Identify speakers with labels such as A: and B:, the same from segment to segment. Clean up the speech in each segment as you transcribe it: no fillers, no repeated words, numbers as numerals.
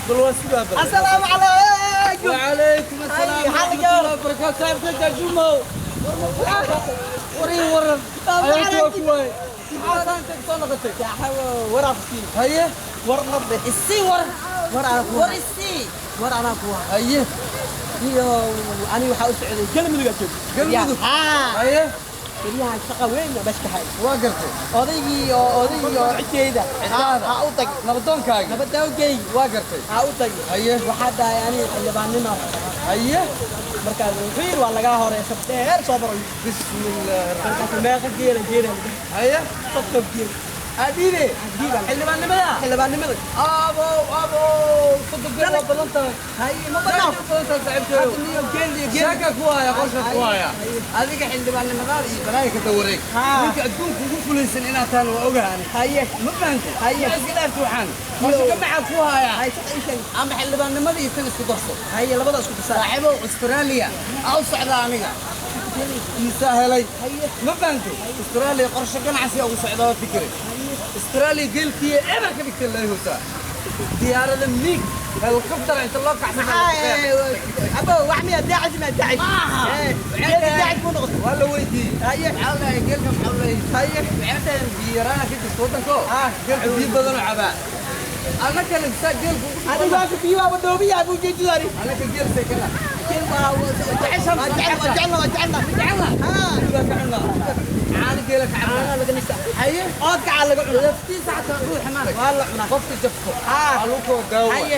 A: Bal waa sugaa bal.
B: Asalaamu calaykum.
A: وعليكم السلام
B: Hay,
A: ورحمة
B: xalka.
A: الله وبركاته. صاحبك جومو وري ورن.
B: عليكم.
A: Kuwaay maxaa saanta soo noqotay?
B: War aan ku siin.
A: Haye.
B: War nabde.
C: Isii war.
B: War anaa ku
C: War isii.
B: War anaa ku
A: Haye.
B: Iyo ani waxaa u socday Galmudug aa joogo.
A: Galmudug?
B: Haa.
A: Haye.
B: Keliyahan shaqa weyn baa meesha ka hay.
A: Waa gartay.
B: Odaygii oo cideyda.
A: Ciddaada.
B: Ha u tag.
A: Nabadoonkaaga.
B: Nabadawgeyg.
A: Waa gartay.
B: Ha u tag.
A: Haye.
B: Waxaa dhahay ani xildhibaannimo.
A: Haye.
B: Markaas wuxuu yidhi waa lagaa horeey dheer soo baro.
A: Bismillaahi raxmaan.
B: Markaas meeqa geela geela?
A: Haye.
B: 30 geel.
A: Adiide.
B: Adiiba.
A: Xildhibaannimada.
B: Xildhibaannimada.
A: Abo abo, 30 geel waa badan tahay.
B: Haye, ma
A: badan
B: badnaa.
A: Badan tahay, saaxiibkeyo.
B: Hadda niyo geel iyo geel.
A: Sheeka ku haya, qorsha ku haya. Adiga xildhibaannimadaada iyo balaaya ka dawareeg.
B: Haa.
A: Ninka adduunka ugu fulaysan inaad tahan waa ogahay.
B: Haye.
A: Ma fahantay?
B: Haye.
A: Ma iska dhaafti waxaan qorshe ka maxaa ku haya?
B: Haye, shaqa ii sheeg.
A: Ama xildhibaannimada iyo tan isku darso.
B: Haye, labada isku darsaa.
A: Saaxiibow, Australia aa u socdaa aniga. Iisaa helay.
B: Haye.
A: Ma fahantay? Australia qorshe ganacsi ugu socdaa waa fikire. Australia geelkii eber ka dhigtay laga hoosaa. Diyaarada MiG, helicopter inta loo kaxsado.
B: Maxaa abo, wax miya daacis ma daacis?
A: Maaha.
B: Geelka daacis buu noqotay.
A: Waa la weydiiyey.
B: Haye.
A: Maxaa la dhahay geelka? Maxaa la dhahay?
B: Haye.
A: Waxay tahay biyo yaraana ka jirta waddanko.
B: Ah.
A: Geelka biyo badan oo cabaa. Annaka saa geelka ugu
B: Adigu waa biyo waa dhoobiya buu jeedari.
A: Annaka geel seekana.
B: Geel waa
A: Jecesha.
B: waa jecel, waa jecel, waa jecel.
A: Jecelna.
B: Haa.
A: Baa ka cunaa. Caano geela ka cabnaa.
B: Caana laga nista.
A: Haye.
B: Oodkaca laga cunaa.
A: Laftiisa xataa ruuxa maarag.
B: Waa la cunaa.
A: Qofka jabto.
B: Ah.
A: Waa lagu koo daawo.
B: Haye.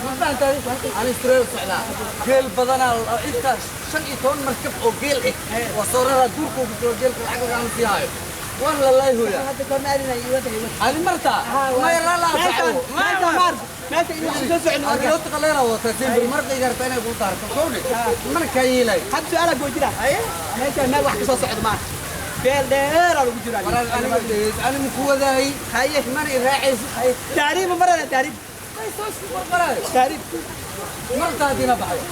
A: Ma fahantahay? Aan Australia socdaa. Geel badanaa inta 15 markab oo geel ah. Waa soo raraa duurka ugu jiro geelka, lacag lagama sii haayo. Waan la laay hooyaa.
B: Hadda korna aadina iyo wada iyo.
A: Adi martaa? Maya, la la.
B: Meesha meesha maar meesha iyo soo socon.
A: Adiga qaleena wata simbir marqay garta inay ku taarto kowdhi. Marka yeelay.
B: Hadda su'aala goojira.
A: Haye.
B: Meesha meel wax ka soo socdo ma. Beel dheer aa lagu jiraa.
A: Walaal, aniga dhegeys, aniga ku wadaay.
B: Haye.
A: Mana i raacaysid.
B: Haye. Taariib marana taariib.
A: Ay soo isku qorqoraay.
B: Taariib.
A: Martaa hadina baxdo.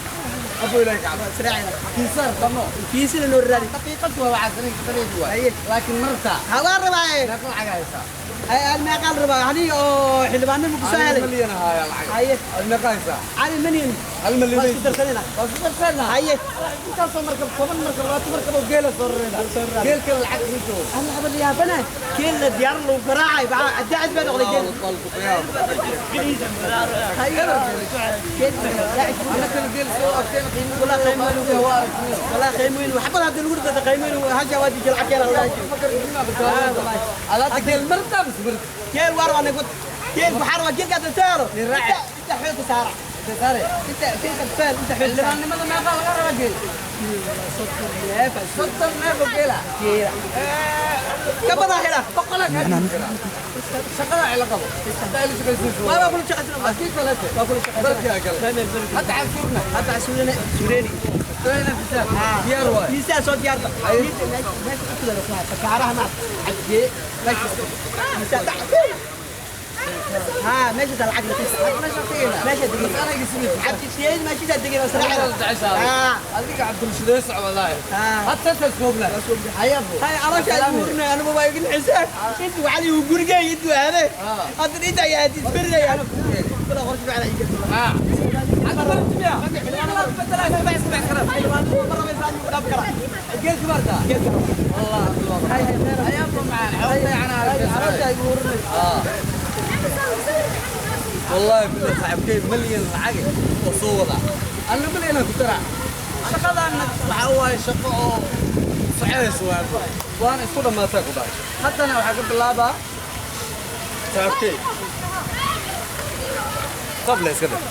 A: Abu ilaahay kacab.
B: Israacina.
A: Kiisaar tamo.
B: Kiisina noo raadi.
A: Daqiiqad waa waxaas aniga shaqadaydu waay.
B: Haye.
A: Laakiin martaa
B: Hawaa rabaa.
A: meeqa lacag haysaa?
B: Ay meeqa la rabaa? Ani oo xildhibaanimo ku soo
A: Aniga
B: helay.
A: Malyan haaya lacag.
B: Haye.
A: Ad meeqa haysaa?
B: Cali malyan.
A: 1 malyan.
B: Waa isku darsanayna.
A: Waa isku darsanayna.
B: Haye.
A: Intaasoo markab, 10 markab, 20 markab oo geela soo rarayna.
B: Soo rarayna.
A: Geelka lacag kuma joogo.
B: Ana habal yaabana. Geel la diyaar lagu garaacay baa daacis baa noqday geel. Haye. Geel daacis.
A: Annaka geel soo agteen qiimo.
B: Walaa qiimo weyn.
A: Waa aragnay.
B: Walaa qiimo weyn. Waxba hadda lagu dhigto qiimo weyn hasha waa dijil lacag yar la
A: Alaabta geel martaa bas marta.
B: Geel waar waa nagu. Geel waxaa rabaa geelka hadda saaro.
A: Raaci.
B: Inta xoog saara.
A: Saare.
B: Inta geelka saar, inta xoog saara.
A: Xildhibaannimada meeqa laga rabaa geel?
B: Neef.
A: 30 neef oo geela.
B: Geela. Ka badan hela.
A: Boqolaa kaa dhibi karaa. Shaqada ila qabo. Haddaa ila shaqaysiiso.
B: Waa kula shaqaysan.
A: Haddii kalete.
B: Waa kula shaqaysan.
A: Dalkii galay. Hadda canshuurna.
B: Hadda casuurina sureeni.
A: Australia fisaa. Diyaar waay.
B: Fiisaa soo diyaarta. Meesha ku kula ku haysta kaaraha ma xagee meesha fiisaa ها meesha lacag la qis.
A: Meesha tageyna.
B: Meesha degay.
A: Bas anaga ismi.
B: Cabdi Siyeed meesha degay oo
A: Adiga
B: sarac.
A: jeceshahay.
B: Ah.
A: Adiga Cabdulshideey soc wallaahi.
B: Ah.
A: Hadda saas moogna. Hayabo.
B: هاي عرفت أمورنا أنا ما يقول حساب أنت وعلي وجورجي أنت وهذا أنت أنت يا تسبرنا يا ولا غرش على يجي.
A: Ah. Hadda marti miya? Bedela ma isku bixi karaa.
B: مرة ما يسألني ولا بكرة.
A: Geelka marta. والله
B: هاي
A: hayabo macaan. Xawday ana.
B: عرفت أمورنا.
A: آه. والله بالله صاحبكي مليون lacag oo soo wada. Anna malyan ku taraa. Shaqadan waxa waaye shaqo oo soconaysa waa. Waana isku dhammaatay ku dhahay. Haddana waxaa ka bilaabaa saaxiibkay. Qabla iska dhig.